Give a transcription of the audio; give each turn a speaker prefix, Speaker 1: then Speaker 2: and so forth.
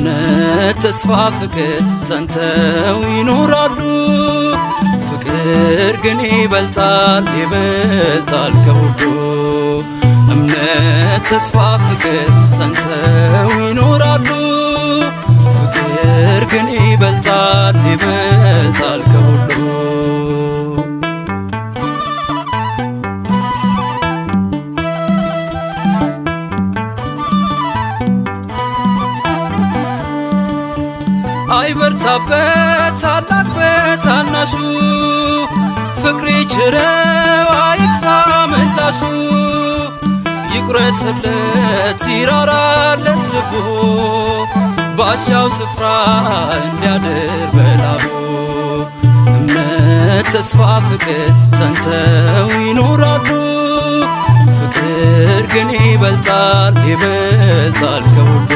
Speaker 1: እምነት፣ ተስፋ፣ ፍቅር ጸንተው ይኖራሉ። ፍቅር ግን ይበልጣል፣ ይበልጣል ከሁሉ። እምነት፣ ተስፋ፣ ፍቅር ጸንተው ይኖራሉ። ፍቅር ግን ይበልጣል፣ ይበልጣል ከሁሉ። አይበርታበት ታላቅ በታናሹ፣ ፍቅር ይችረው አይክፋ ምላሹ። ይቁረስለት ይራራለት ልቡ፣ ባሻው ስፍራ እንዲያድር በላቡ። እምነት፣ ተስፋ፣ ፍቅር ጸንተው ይኖራሉ። ፍቅር ግን ይበልጣል፣ ይበልጣል ከሁሉ።